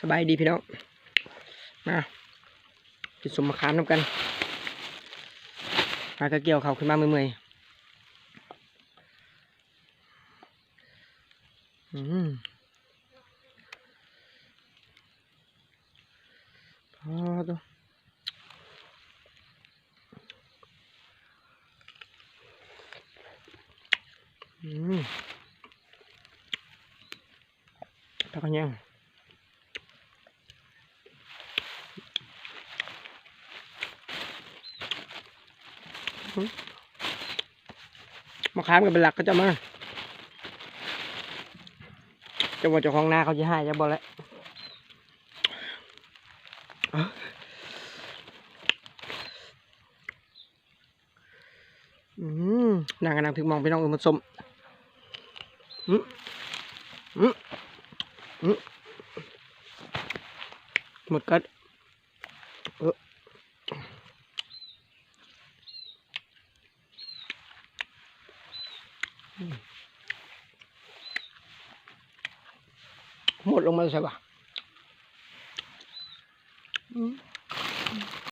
ສະບາຍດີພີ່ນ້ອງ ມາກິນສົ້ມມະຂາມນຳກັນ ຫາກະກ່ຽວເຂົ້າຂຶ້ນມາເມື່ອຍໆ ອືມ ອໍ ໂຕ ອືມ ຜັກຂະແຍງ ມະຂາມກໍເປັນຫຼັກ ເຂົາເຈົ້າມາ ເຈົ້າວ່າເຈົ້າຂອງນາເຂົາຊິຮ້າຍຈັກບໍ່ແຫຼະ. ອືມ ນັ່ງກໍນັ່ງຖືກໝ່ອງ ພີ່ນ້ອງເອີຍ ມັນສົ້ມ ອືມ ອືມ ອືມ ໝົດກັດ ເອີ ອືມ ໝົດລົງມາໃສ່ຫວາ ອືມ.